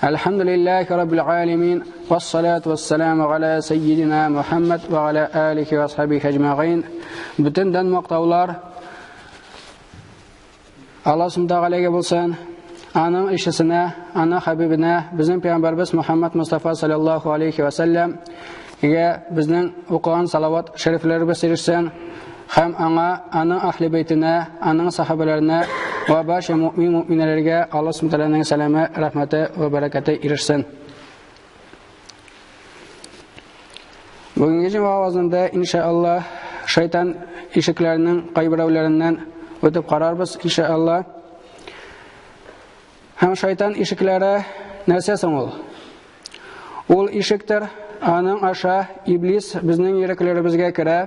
Әлхәмдүлилләһи раббил галәмин, вассалату вассаламу аля саййидина Мухаммад ва аля алихи ва асхабихи әҗмәгыйн. Бөтен дан мактаулар Аллаһ Субхану Тәгаләгә булсын, аның илчесенә, аның хәбибенә, безнең пәйгамбәрбез Мухаммад Мустафа саллаллаһу алейхи ва сәлләм гә безнең укыган салават шәрифләребез ирешсен һәм аңа, аның әһле бәйтенә, аның сахабәләренә ва барча мөмин мөминәләргә Аллаһ Субхану Тәгаләнең сәламе, рәхмәте ва бәрәкәте ирешсен. Бүгенге җомга авазында, иншааллаһ, шайтан ишекләренең кайберәүләреннән үтеп карарбыз, иншааллаһ. Һәм шайтан ишекләре нәрсә соң ул? Ул ишектер, аның аша иблис безнең йөрәкләребезгә керә,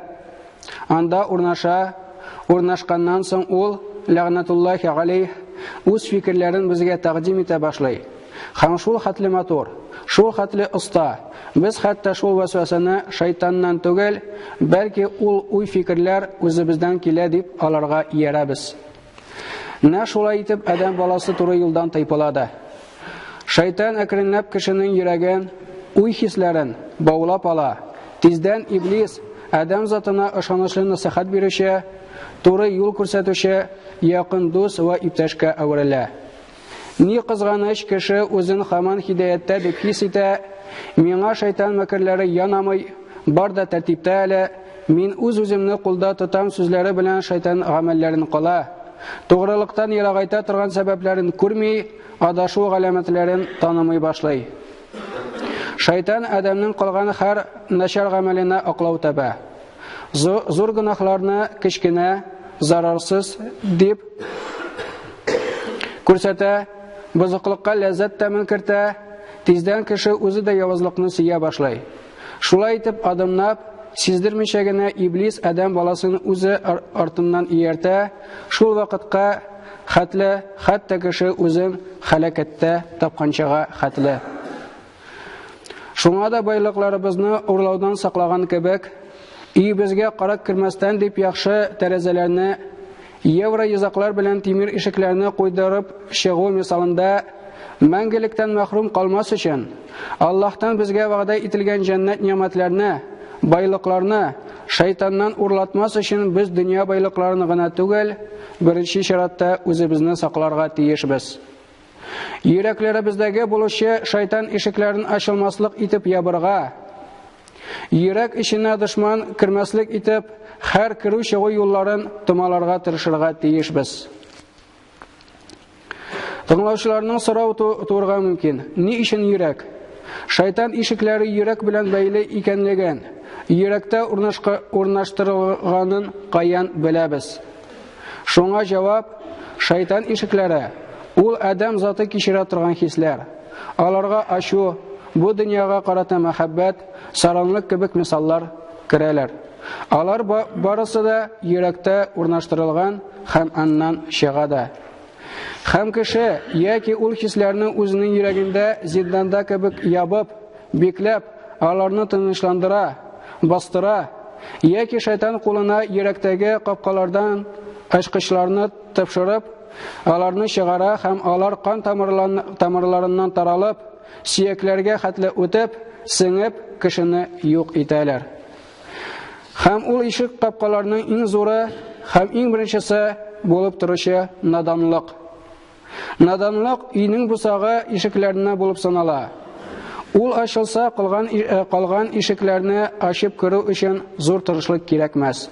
анда урнаша, урнашканнан соң ул, ләгънәтуллаһи алейх, үз фикерләрен безгә тәкъдим итә башлый. Һәм шул хәтле матур, шул хәтле оста, без хәтта шул вәсвәсәне шайтаннан түгел, бәлки ул уй-фикерләр үзебездән килә дип аларга иярәбез. Менә шулай итеп адәм баласы туры юлдан тайпыла да. Шайтан әкренләп кешенең йөрәген, уй-хисләрен баулап ала. Тиздән иблис адәм затына ышанычлы насыйхәт бирүче, туры юл күрсәтүче якын дус вә иптәшкә әверелә. Ни кызганыч, кеше үзен һаман һидаяттә дип хис итә, миңа шайтан мәкерләре янамый, бар да тәртиптә әле, мин үз-үземне кулда тотам сүзләре белән шайтан гамәлләрен кыла. Тугрылыктан ерагайта торган сәбәпләрен күрми, адашу галәмәтләрен танымый башлый. Шайтан адәмнең кылган һәр начар гамәленә аклау таба. Зур гөнаһларны кечкенә, зарарсыз дип күрсәтә, бозыклыкка ләззәт тәмен кертә, тиздән кеше үзе дә явызлыкны сөя башлый. Шулай итеп, адымлап, сиздермичә генә иблис адәм баласын үзе артыннан ияртә, шул вакытка хәтле, хәтта кеше үзен һәлакәттә тапканчага хәтле. Шуңа да байлыкларыбызны урлаудан саклаган кебек, өебезгә карак кермәстән дип яхшы тәрәзәләрне, евро йозаклар белән тимер ишекләрне куйдырып чыгу мисалында мәңгелектән мәхрүм калмас өчен, Аллаһтан безгә вәгъдә ителгән җәннәт нигъмәтләрне, байлыкларны шайтаннан урлатмас өчен без дөнья байлыкларын гына түгел, беренче чиратта үзебезне сакларга тиешбез. Йөрәкләребездәге булучы шайтан ишекләрен ачылмаслык итеп ябырга, йөрәк эченә дошман кермәслек итеп, һәр керү-чыгу юлларын томаларга тырышырга тиешбез. Тыңлаучыларның сорау туырга мөмкин. Ни өчен йөрәк? Шайтан ишекләре йөрәк белән бәйле икәнлеген, йөрәктә урнаштырылганын каян беләбез? Шуңа җавап, шайтан ишекләре, ул адәм заты кичерә торган хисләр. Аларга ачу, бу дөньяга карата мәхәббәт, саранлык кебек мисаллар керәләр. Алар барысы да йөрәктә урнаштырылган һәм аннан чыга да. Һәм кеше яки ул хисләрне үзенең йөрәгендә зинданда кебек ябып, бикләп, аларны тынычландыра, бастыра, яки шайтан кулына йөрәктәге капкалардан ачкычларны тапшырып, аларны чыгара һәм алар кан тамырларыннан таралып, сөякләргә хәтле үтеп, сеңеп, кешене юк итәләр. Һәм ул ишек капкаларының иң зуры һәм иң беренчесе булып торучы наданлык. Наданлык өйнең бусага ишекләренә булып санала. Ул ачылса, калган, э, калган ишекләрне ачып керү өчен зур тырышлык кирәкмәс.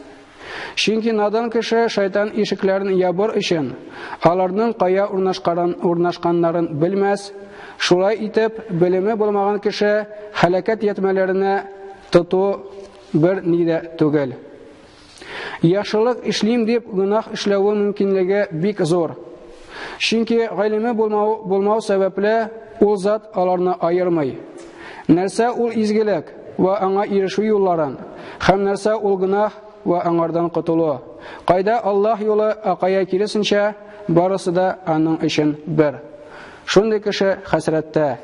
Чөнки надан кеше шайтан ишекләрен ябыр өчен аларның кая урнашканнарын белмәс. Шулай итеп, белеме булмаган кеше һәлакәт ятмәләренә тоту бер ни дә түгел. Яхшылык эшлим дип гөнаһ эшләве мөмкинлеге бик зур. Чөнки гыйлеме булмау, булмау сәбәпле ул зат аларны аермый. Нәрсә ул изгелек вә аңа ирешү юлларын һәм нәрсә ул гөнаһ вә аңардан котылу. Кайда Аллаһ юлы, ә кая киресенчә, барысы да аның өчен бер. Шундый кеше хәсрәттә.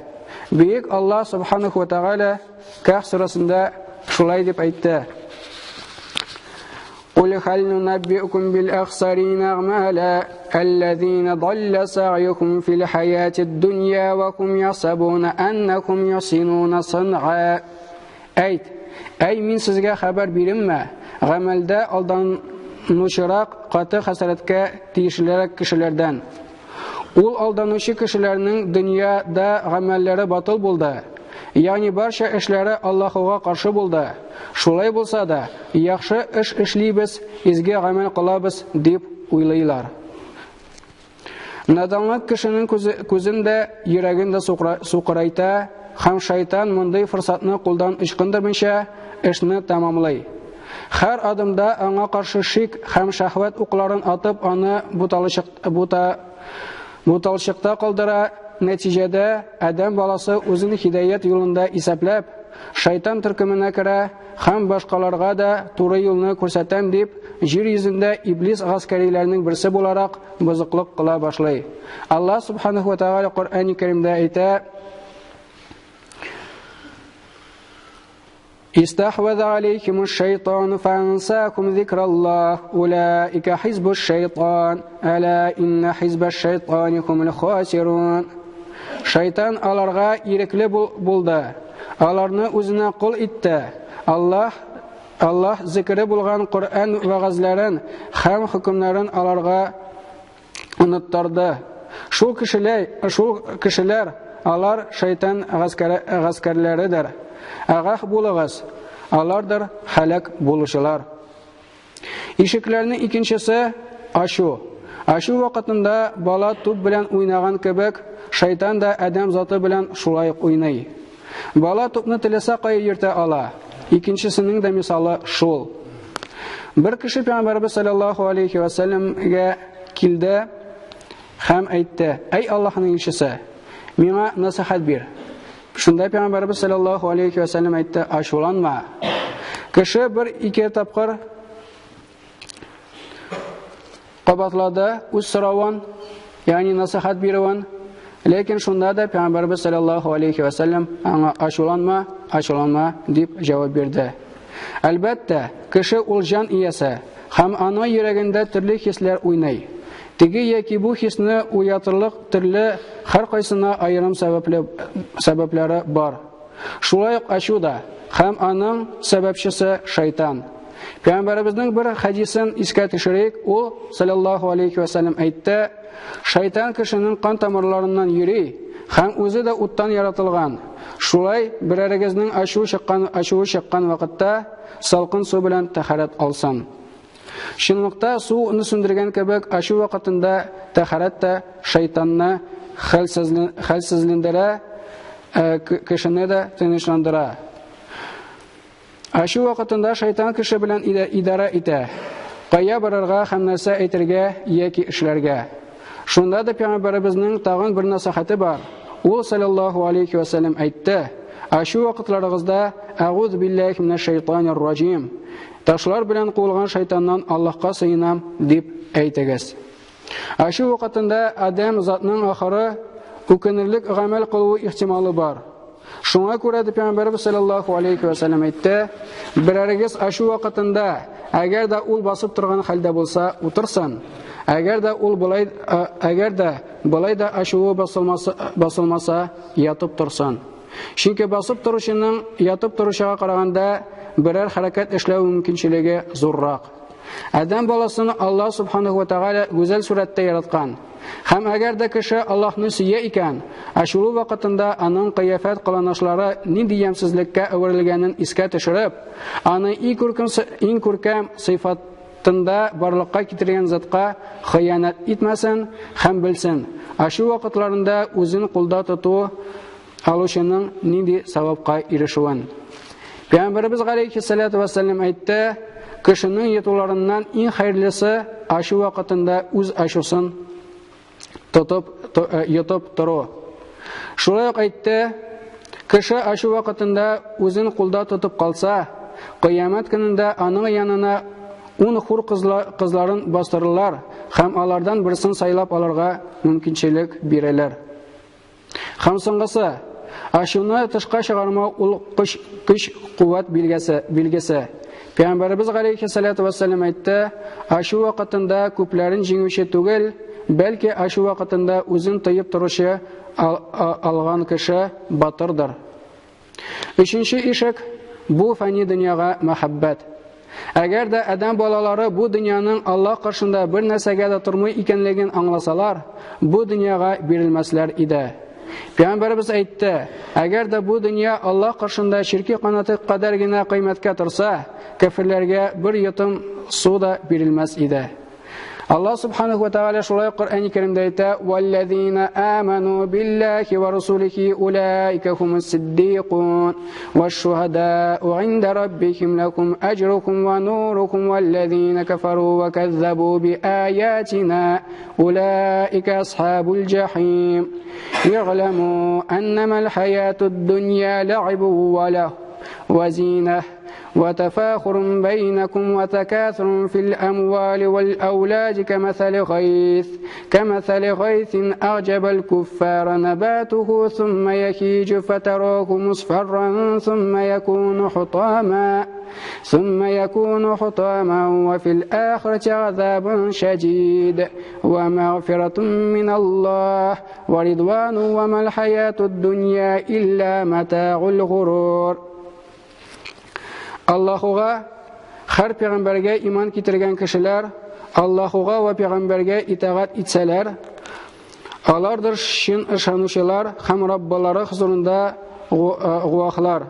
Бөек Аллаһ субханаху ва тәгалә Кәһф сүрәсендә шулай дип әйтте. Кул قل هل ننبئكم بالأخسرين أعمالا الذين ضل سعيهم في الحياة الدنيا وهم يحسبون أنهم يحسنون صنعا. Әйт, әй мин сезгә хәбәр биримме? Гамәлдә алданучырак, каты хәсрәткә тиешлерәк кешеләрдән. Ул алданучы кешеләрнең дөньяда гамәлләре батыл булды. Ягъни барча эшләре Аллаһуга каршы булды. Шулай булса да, яхшы эш эшлибез, изге гамәл кылабыз дип уйлыйлар. Наданлык кешенең күзен дә, йөрәген дә сукырайта һәм шайтан мондый форсатны кулдан ычкындырмыйча эшне тәмамлый. Һәр адымда аңа каршы шик һәм шәһвәт укларын атып, аны буталчыкта калдыра. Нәтиҗәдә адәм баласы үзен һидаят юлында исәпләп, шайтан төркеменә керә һәм башкаларга да туры юлны күрсәтәм дип, җир йөзендә иблис гаскәриләренең берсе буларак бозыклык кыла башлый. Аллаһ субханаһу ва тааля Коръәни Кәримдә әйтә: استحوذ عليهم الشيطان فأنساكم ذكر الله أولئك حزب الشيطان ألا إن حزب الشيطان هم الخاسرون. Шайтан аларга ирекле булды. Аларны үзенә кол итте. Аллаһ зикре булган Коръән вәгазьләрен һәм хөкемнәрен аларга оныттырды. Шул кешеләр алар шайтан гаскәрләредер. Агах булыгыз, алардыр һәлак булучылар. Ишекләрнең икенчесе ачу. Ачу вакытында бала туп белән уйнаган кебек, шайтан да адәм заты белән шулай ук уйный. Бала тупны теләсә кая йөртә ала. Икенчесенең дә мисалы шул. Бер кеше Пәйгамбәрбез саллаллаһу алейхи ва сәлләмгә килде һәм әйтте: "Әй Аллаһның илчесе, миңа насихат бир." Шунда Пәйгамбәрбез саллаллаһу алейхи ва сәлләм әйтте: "Ачуланма." Кеше бер-ике тапкыр кабатлады үз соравын, ягъни насихат бирүен. Ләкин шунда да Пәйгамбәрбез саллаллаһу алейхи ва сәлләм аңа ачуланма, ачуланма дип җавап бирде. Әлбәттә, кеше ул җан иясе һәм аның йөрәгендә төрле хисләр уйный. Теге яки бу хисне уятырлык төрле һәр кайсына аерым сәбәпләре бар. Шулай ук ачу да һәм аның сәбәпчесе шайтан. Пәйгамбәребезнең бер хәдисен искә төшерик, ул саллаллаһу алейхи ва сәлләм әйтте: "Шайтан кешенең кан тамырларыннан йөри һәм үзе дә уттан яратылган. Шулай берәрегезнең ачуы чыккан вакытта салкын су белән тәһарәт алсын." Чынлыкта суны сүндергән кебек ачу вакытында тәһарәт тә шайтанны хәлсезләндерә, кешене дә тынычландыра. Ачу вакытында шайтан кеше белән идарә итә. Кая барырга һәм нәрсә әйтергә яки эшләргә. Шунда да Пәйгамбәребезнең тагын бер насихаты бар. Ул саллаллаһу алейхи ва сәлләм әйтте: "Ачу вакытларыгызда әгуз биллаһи минәш шайтанир раҗим. Ташлар белән куылган шайтаннан Аллаһка сыенам" дип әйтегез. Ачу вакытында адәм затның ахыры үкенерлек гамәл кылуы ихтималы бар. Шуңа күрә дә Пәйгамбәребез саллаллаһу алейхи ва сәлләм әйтте: "Берәрегез ачу вакытында, әгәр дә ул басып торган хәлдә булса, утырсын. Әгәр дә ул болай, әгәр дә болай да ачуы басылмаса, ятып торсын. Чөнки басып торучының ятып торучыга караганда берәр хәрәкәт эшләү мөмкинчелеге зуррак. Адәм баласын Аллаһ субханаһу ва тааля гүзәл сурәттә яраткан. Һәм әгәр дә кеше Аллаһны сөя икән, ачулы вакытында аның кыяфәт кыланышлары нинди ямьсезлеккә әверелгәнен искә төшереп, аны иң күркәм сыйфатында барлыкка китергән затка хыянәт итмәсен һәм белсен, ачу вакытларында үзен кулда тоту алучының нинди савапка ирешүен. Пәйгамбәребез галәйһиссалату вәссәлам әйтте: кешенең йотуларыннан иң хәерлесе ачу вакытында үз ачусын тотып, йотып тору. Шулай ук әйтте: кеше ачу вакытында үзен кулда тотып калса, кыямәт көнендә аның янына 10 хур кызларын бастырырлар һәм алардан берсен сайлап алырга мөмкинчелек бирәләр. Һәм соңгысы, ачуны тышка чыгармау ул көч куәт билгесе. Пәйгамбәребез галәйһиссалату вәссәлам әйтте, ачу вакытында күпләрен җиңүче түгел, бәлки ачу вакытында үзен тыеп торучы алган кеше батырдыр. Өченче ишек бу фани дөньяга мәхәббәт. Әгәр дә адәм балалары бу дөньяның Аллаһ каршында бер нәрсәгә дә тормый икәнлеген аңласалар, бу дөньяга бирелмәсләр иде. Пәйгамбәребез әйтте, әгәр дә бу дөнья Аллаһ каршында черки канаты кадәр генә кыйммәткә торса, кәферләргә бер йотым су да бирелмәс иде. Аллаһ субханаху ва тааля шулай Коръәни Кәримдә әйтә: "Валлазина аману биллахи ва русулихи улаика хумус сиддикун ваш-шухадау инда раббихим лакум аҗрухум ва нурухум валлазина кафару ва каззабу би аятина улаика асхабул җахим. Игъламу аннамал хаятуд дунья лa'ибу ва лаху ва зинah وتفاخر بينكم وتكاثر في الأموال والأولاد كمثل غيث أعجب الكفار نباته ثم يهيج فتراه مصفرا ثم يكون حطاما وفي الآخرة عذاب شديد ومغفرة من الله ورضوان وما الحياة الدنيا إلا متاع الغرور. Аллаһуга һәр пәйгамбәргә иман китергән кешеләр Аллаһуга ва пәйгамбәргә итагать итсәләр, алардыр чын ышанучылар һәм Раббалары хозурында гуаһлар.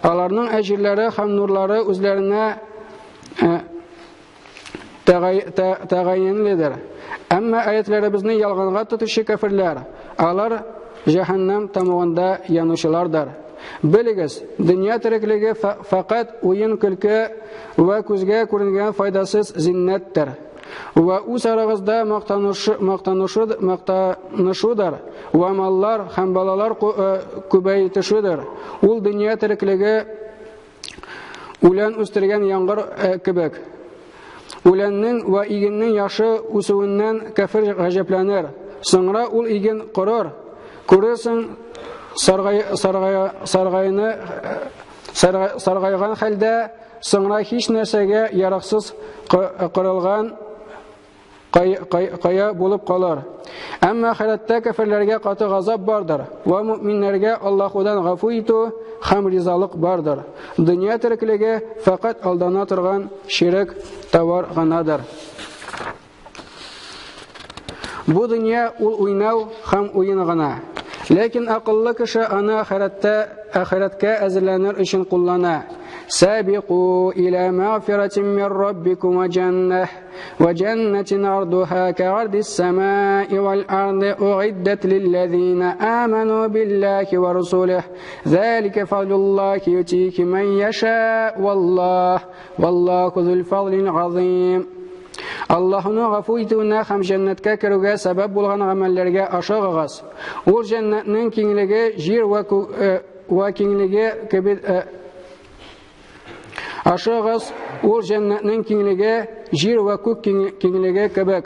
Аларның әҗирләре һәм нурлары үзләренә тәгаенледер. Әмма аятларыбызны ялганга тотучы кәферләр, алар җәһәннәм тамуында янучылардыр. Белегез, дөнья тереклеге фәкать уен-көлке вә күзгә күренгән файдасыз зиннәттер. Вә үз арагызда мактанышудыр, вә маллар һәм балалар күбәйтешүдер. Ул дөнья тереклеге үлән үстергән яңгыр кебек. Үләннең вә игеннең яхшы үсүеннән кәфер гаҗәпләнер. Соңра ул иген корыр. Күрерсең, саргайган хәлдә соңра һич нәрсәгә яраксыз корылган кая булып калыр. Әмма ахирәттә кәферләргә каты газап бардыр, вә мөэминнәргә Аллаһудан гафу итү һәм ризалык бардыр. Дөнья тереклеге фәкать алдана торган ширек товар гынадыр. Бу дөнья ул уйнау һәм уен гына. Ләкин акыллы кеше аны ахирәткә әзерләнер өчен куллана. Сабику иля мәгъфиратин мин раббикум ва җаннах ва җаннатин ардуха кa'ардис самаи вал арди уиддат лиллазина аману биллахи ва русулих. Залика фадлуллахи ютихи ман яша валлаху зул фадлил азим. Аллаһның гафу итүенә һәм җәннәткә керүгә сәбәп булган гамәлләргә ашыгыгыз. Ул җәннәтнең киңлеге җир вә киңлеге кебек ашыгыз. Ул җәннәтнең киңлеге җир вә күк киңлеге кебек.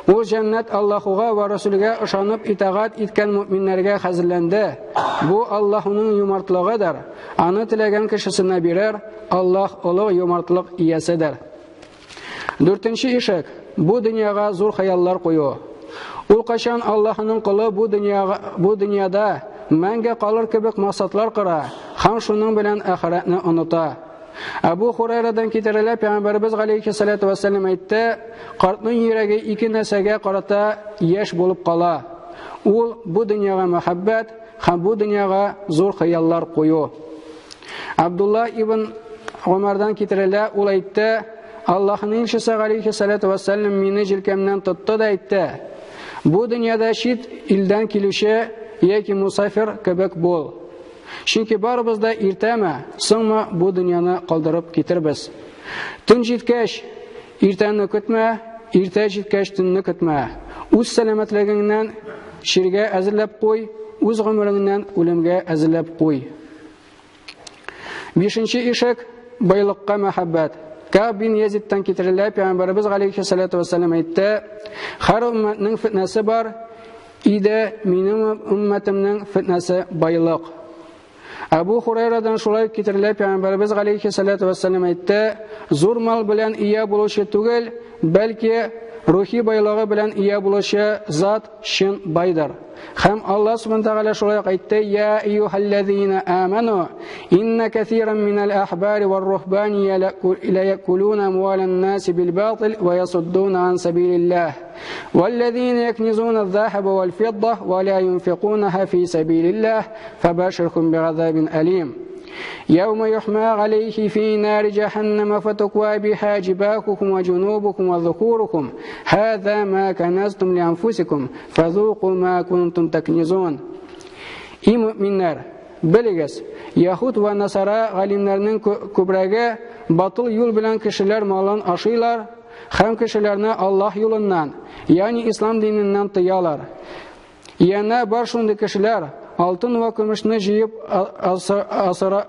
Ул җәннәт Аллаһуга вә Расулгә ышанып итагать иткән мөэминнәргә хәзерләнде. Бу Аллаһның юмартлыгыдыр. Аны теләгән кешесенә бирер. Аллаһ олуг юмартлык ияседер. Дүртенче ишек бу дөньяга зур хыяллар кую. Ул кашан Аллаһның колы бу дөньяда мәңге калыр кебек максатлар кора һәм шуның белән ахирәтне оныта. Әбу Хурайрадан китерелә, Пәйгамбәребез галәйһиссалату вәссәлам әйтте, картның йөрәге ике нәрсәгә карата яшь булып кала. Ул бу дөньяга мәхәббәт һәм бу дөньяга зур хыяллар кую. Абдулла ибн Умардан китерелә, ул әйтте, Аллаһның илчесе галәйһиссалату вәссәлам мине җилкәмнән тотты да әйтте: бу дөньяда чит илдән килүче яки мусафир кебек бул. Чөнки барыбыз да иртәме, соңмы бу дөньяны калдырып китербез. Төн җиткәч, иртәне көтмә, иртә җиткәч төнне көтмә. Үз сәламәтлегеңнән чиргә әзерләп куй, үз гомереңнән үлемгә әзерләп куй. Бишенче ишек байлыкка мәхәббәт. Кәб бин Язидтан китерелә, Пәйгамбәребез галәйһиссалату вәссәлам әйтте: "Һәр өммәтнең фитнәсе бар, иде минем өммәтемнең фитнәсе байлык. Әбу Хурайрадан шулай китерелә, Пәйгамбәребез галәйһиссалату вәссәлам әйтте: "Зур мал белән ия булучы түгел, бәлки рухи байлыгы белән ия булучы зат чын байдыр." Һәм Аллаһ субхана тәгалә шулай ук әйтте: "Я әйюһәлләзина аману, инна кәсиран минәл әхбари вар-рухбани ла якулуна амвалан наси бил батил ва ясуддуна ан сабилиллаһ. والذين يكنزون الذهب والفضة ولا ينفقونها في سبيل الله فبشرهم بعذاب أليم. يوم يحمى عليه في نار جهنم فتكوى بها جباهكم وجنوبكم وذكوركم هذا ما كنزتم لأنفسكم فذوقوا ما كنتم تكنزون. И мөминнәр, белегез, Яһуд вә Насара галимнәренең күбрәге батыл юл белән кешеләр малын ашыйлар һәм кешеләрне Аллаһ юлыннан, ягъни ислам диненнән тыялар. Янә бар шундый кешеләр, алтын вә көмешне җыеп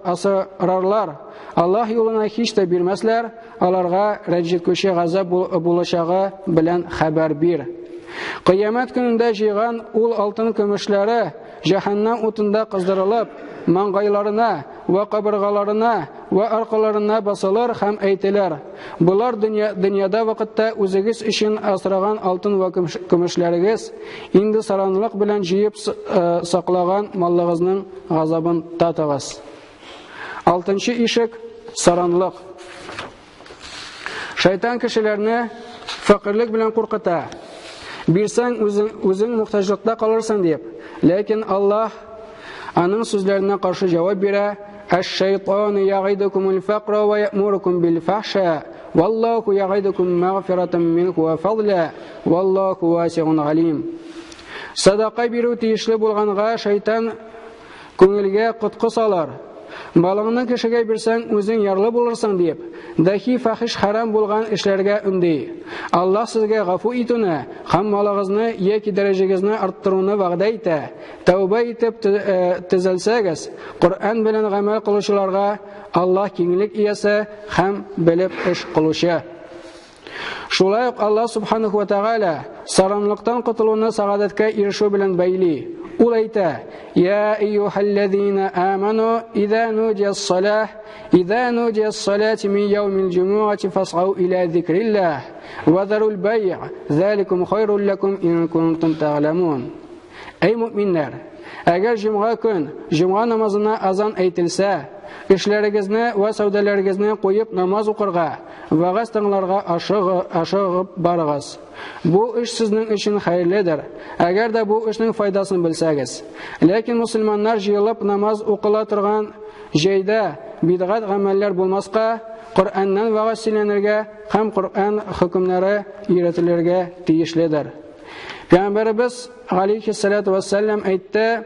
асырарлар, Аллаһ юлына һич тә бирмәсләр, аларга рәнҗеткүче газап булачагы белән хәбәр бир. Кыямәт көнендә җыйган ул алтын көмешләре җәһәннәм утында кыздырылып, маңгайларына вә кабыргаларына вә аркаларына басылыр һәм әйтелер: Болар дөнья, дөньяда вакытта үзегез өчен асраган алтын вә көмешләрегез, инде саранлык белән җыеп саклаган маллыгызның газабын татыгыз. Алтынчы ишек саранлык. Шайтан кешеләрне фәкыйрьлек белән куркыта. Бирсәң, үзең, үзең мохтаҗлыкта калырсың дип. Ләкин Аллаһ аның сүзләренә каршы җавап бирә: "Әш-шайтану ягыйдукумул факра ва я'мурукум бил фахша, валлаху ягыйдукум магфиратан минху ва фадла, валлаху васиун алим." Садака бирү тиешле булганга шайтан Күңелгә коткы салыр. Балыңны кешегә бирсәң, үзең ярлы булырсың дип, дәхи фахиш харам булган эшләргә өнди. Аллаһ сезгә гафу итүне һәм малыгызны яки дәрәҗәгезне арттыруны вәгъдә итә. Тәүбә итеп төзәлсәгез, Коръән белән гамәл кылучыларга Аллаһ киңлек иясе һәм белеп эш кылучы. Шулай ук Аллаһ субханаһу ва тәгалә саранлыктан котылуны сәгадәткә ирешү белән бәйли. Ул әйтә: "Я әйюһәлләзина аману, иза нудияс-салах, иза нудияс-салати мин яумил җумуати фасгау иля зикриллаһ, ва зарул бай', заликум хайрул лакум ин кунтум та'ламун." Әй мөминнәр, әгәр җомга көн, җомга намазына азан әйтелсә, эшләрегезне вә сәүдәләрегезне куеп намаз укырга, вәгазь тыңларга ашыгып барыгыз. Бу эш сезнең өчен хәерледер, әгәр дә бу эшнең файдасын белсәгез. Ләкин мусульманнар җыелып намаз укыла торган җәйдә бидгать гамәлләр булмаска, Коръәннән вәгазь сөйләнергә һәм Коръән хөкемнәре өйрәтелергә тиешледер. Пәйгамбәребез алейхиссалату вассалам әйтте,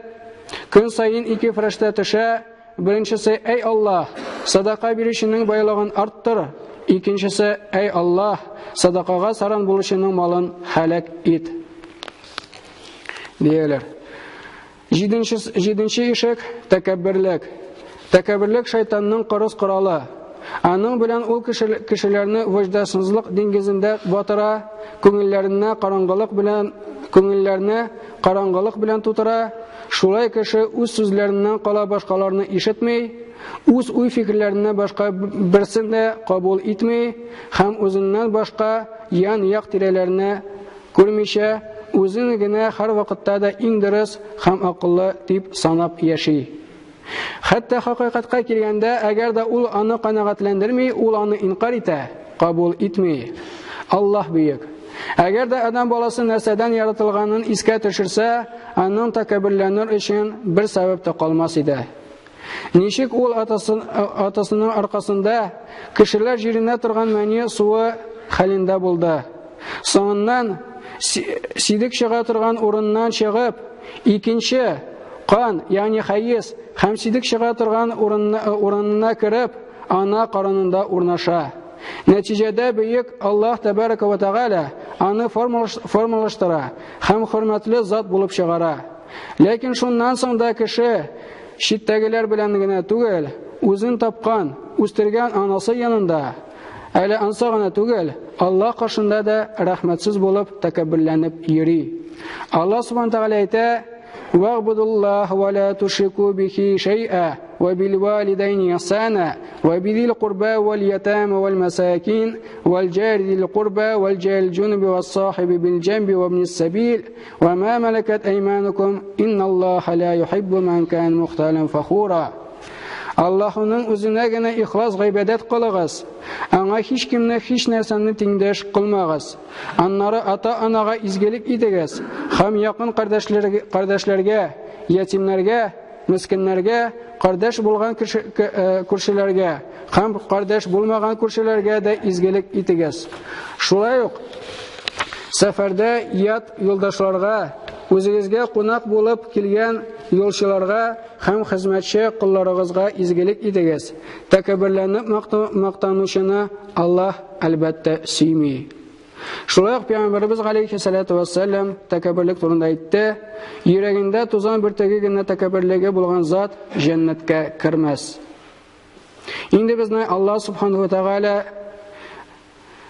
көн саен ике фәрештә төшә, беренчесе, әй Аллаһ, садака бирүченең байлыгын арттыр, икенчесе, әй Аллаһ, садакага саран булучының малын һәлак ит. Дияләр. Җиденче, җиденче ишек тәкәбберлек. Тәкәбберлек шайтанның кырыс коралы. Аның белән ул кешеләрне вөҗдасызлык диңгезендә батыра, күңелләренә караңгылык белән күңелләрне караңгылык белән тутыра. Шулай кеше үз сүзләреннән кала башкаларны ишетми, үз уй-фикерләреннән башка берсен дә кабул итми һәм үзеннән башка ян-як тирәләрне Күрмичә, үзен генә һәрвакытта да иң дөрес һәм акыллы дип санап яши. Хәтта хакыйкатькә килгәндә, әгәр дә ул аны канәгатьләндерми, ул аны инкарь итә, кабул итми. Аллаһ бөек. Әгәр дә адәм баласы нәрсәдән яратылганын искә төшерсә, аның тәкәбберләнер өчен бер сәбәп тә калмас иде. Ничек ул атасын, атасының аркасында кешеләр җиренә торган мәни суы хәлендә булды. Соңыннан сидек чыга торган урыннан чыгып, икенче кан, ягъни хәез һәм сидек чыга торган урынына кереп, ана карынында урнаша. Нәтиҗәдә бөек Аллаһ тәбәрәкә вә тәгалә аны формалаштыра һәм хөрмәтле зат булып чыгара. Ләкин шуннан соң да кеше читтәгеләр белән генә түгел, үзен тапкан, үстергән анасы янында, әле ансы гына түгел, Аллаһ каршында да рәхмәтсез булып, тәкәбберләнеп йөри. Аллаһ субхана тәгалә әйтә: «Ва'будуллаха ва ла тушрику бихи шай'a, ва бил валидайни ихсана, ва бизил курба вал ятама вал масакин, вал джари зил курба вал джарил джунуби вас сахиби бил джамби ва ибнис сабил, ва ма малакат айманукум, инналлаха ла юхиббу ман кана мухталан фахура». Аллаһның үзенә генә ихлас гыйбадәт кылыгыз. Аңа һич кемне, һич нәрсәне тиңдәш кылмагыз. Аннары ата-анага изгелек итегез һәм якын кардәшләргә, ятимнәргә, мескеннәргә, кардәш булган күршеләргә һәм кардәш булмаган күршеләргә дә изгелек итегез. Шулай ук сәфәрдә ят юлдашларга, үзегезгә кунак булып килгән юлчыларга һәм хезмәтче колларыгызга изгелек итегез. Тәкәбберләнеп мактанучыны Аллаһ әлбәттә сөйми. Шулай ук Пәйгамбәребез галәйһиссалату вассалам тәкәбберлек турында әйтте: йөрәгендә тузан бөртеге генә тәкәбберлеге булган зат җәннәткә кермәс. Инде безне Аллаһ субханаһу ва тааля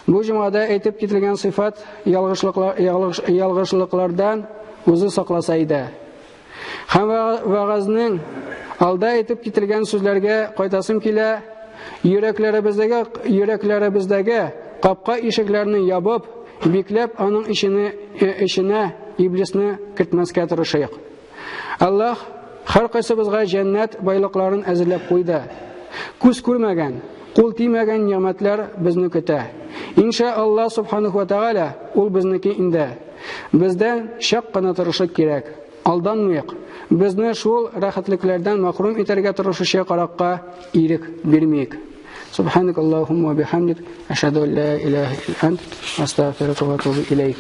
бу җомгада әйтеп кителгән сыйфат ялгышлыклардан үзе сакласа иде. Һәм вәгазьнең алда әйтеп кителгән сүзләргә кайтасым килә. Йөрәкләребездәге капка ишекләрне ябып, бикләп, аның эченә иблисне кертмәскә тырышыйк. Аллаһ һәр кайсыбызга җәннәт байлыкларын әзерләп куйды. Күз күрмәгән, кул тимәгән нигъмәтләр безне көтә. Инша Аллаһ субханаһу ва тааля ул безнеке инде. Бездән чак кына тырышлык кирәк. Алданмыйк. Безне шул рәхәтлекләрдән мәхрүм итәргә тырышучы каракка ирек бирмик. Субханак Аллаһумма бихамдик, ашһаду ан ла илаһа илля ант, астагфирука ва атубу илейк.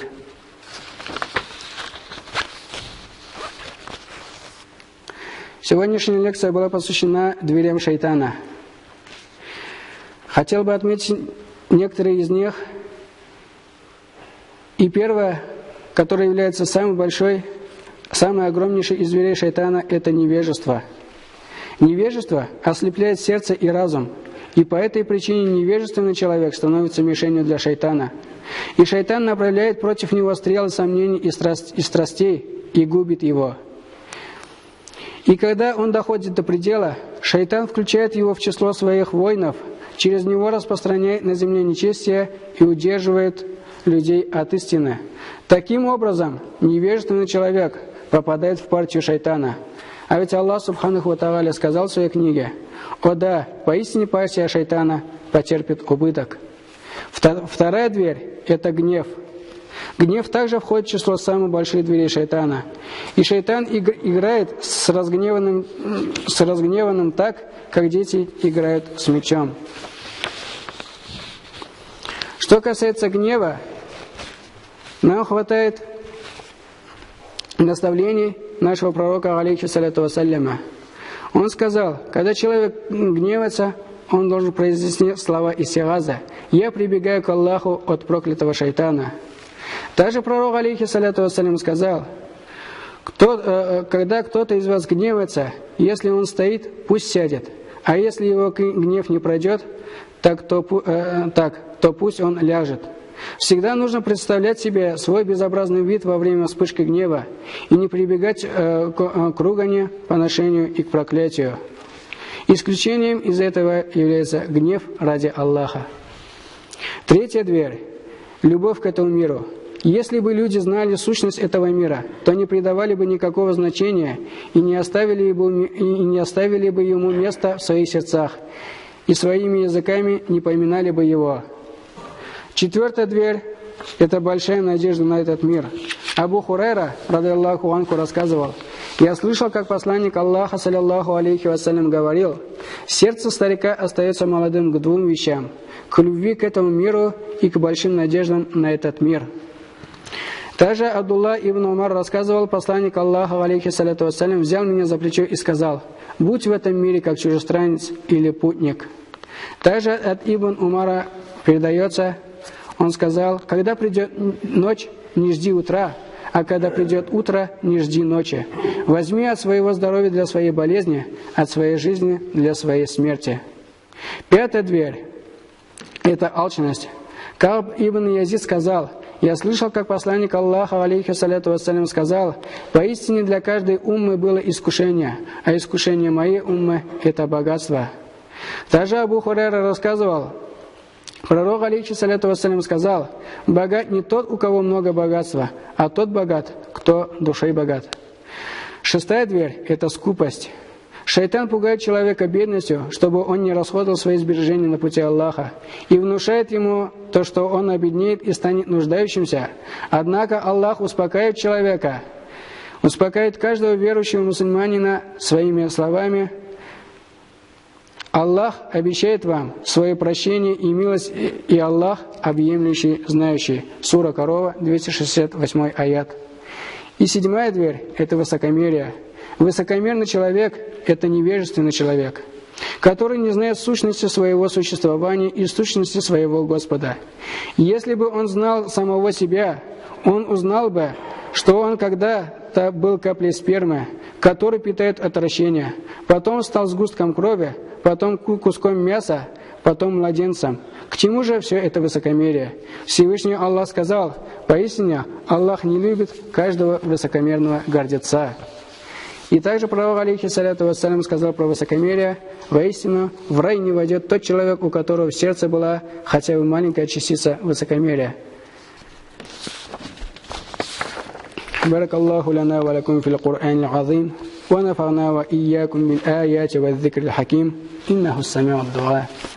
Сегодняшняя лекция была посвящена дверям шайтана. Хотел бы отметить некоторые из них. И первое, которое является самой большой, самой огромнейшей из дверей шайтана, это невежество. Невежество ослепляет сердце и разум. И по этой причине невежественный человек становится мишенью для шайтана. И шайтан направляет против него стрелы сомнений и страстей и губит его. И когда он доходит до предела, шайтан включает его в число своих воинов, через него распространяет на земле нечестие и удерживает людей от истины. Таким образом, невежественный человек попадает в партию шайтана. А ведь Аллах субханаху ва тааля сказал в своей книге: «О да, поистине партия шайтана потерпит убыток». Вторая дверь – это гнев. Гнев также входит в число самых больших дверей шайтана. И шайтан играет с разгневанным так, как дети играют с мячом. Что касается гнева, нам хватает наставлений нашего пророка, алейхиссалату вассаляма. Он сказал, когда человек гневается, он должен произнести слова истигаза: «Я прибегаю к Аллаху от проклятого шайтана». Также пророк, алейхиссалату вассалям, сказал: когда кто-то из вас гневается, если он стоит, пусть сядет, а если его гнев не пройдет, то пусть он ляжет. Всегда нужно представлять себе свой безобразный вид во время вспышки гнева и не прибегать к ругани, поношению и к проклятию. Исключением из этого является гнев ради Аллаха. Третья дверь – любовь к этому миру. Если бы люди знали сущность этого мира, то не придавали бы никакого значения и не оставили бы ему места в своих сердцах, и своими языками не поминали бы его. Четвертая дверь – это большая надежда на этот мир. Абу Хурайра, радыяллаху анху, рассказывал: «Я слышал, как посланник Аллаха, саллиллаху алейхи вассалям, говорил: сердце старика остается молодым к двум вещам – к любви к этому миру и к большим надеждам на этот мир». Также Абдулла ибн Умар рассказывал: посланник Аллаха, алейхиссалату вассалям, взял меня за плечо и сказал: «Будь в этом мире как чужестранец или путник». Также от Ибн Умара передается, он сказал: «Когда придет ночь, не жди утра, а когда придет утро, не жди ночи. Возьми от своего здоровья для своей болезни, от своей жизни для своей смерти». Пятая дверь – это алчность. Кааб ибн Язид сказал: «Я слышал, как посланник Аллаха, алейхи саляту вассалям, сказал, поистине для каждой уммы было искушение, а искушение моей уммы – это богатство». Также Абу Хурайра рассказывал, пророк, алейхи саляту вассалям, сказал, «Богат не тот, у кого много богатства, а тот богат, кто душой богат». Шестая дверь – это скупость. Шайтан пугает человека бедностью, чтобы он не расходовал свои сбережения на пути Аллаха, и внушает ему то, что он обеднеет и станет нуждающимся. Однако Аллах успокаивает человека, успокаивает каждого верующего мусульманина своими словами: «Аллах обещает вам свое прощение и милость, и Аллах объемлющий, знающий». Сура Корова, 268 аят. И седьмая дверь – это высокомерие. Высокомерный человек – это невежественный человек, который не знает сущности своего существования и сущности своего Господа. Если бы он знал самого себя, он узнал бы, что он когда-то был каплей спермы, который питает отвращение, потом стал сгустком крови, потом куском мяса, потом младенцем. К чему же все это высокомерие? Всевышний Аллах сказал: «Поистине Аллах не любит каждого высокомерного гордеца». И также пророк, алейхиссаляту вассалям, сказал про высокомерие: «Воистину, в рай не войдет тот человек, у которого в сердце была хотя бы маленькая частица высокомерия». Баракаллаху лана ва лакум фил Кур'анил азим, ва нафа'на ва ийякум бил аяти ва зикрил хаким, иннаху сами'уд дуа.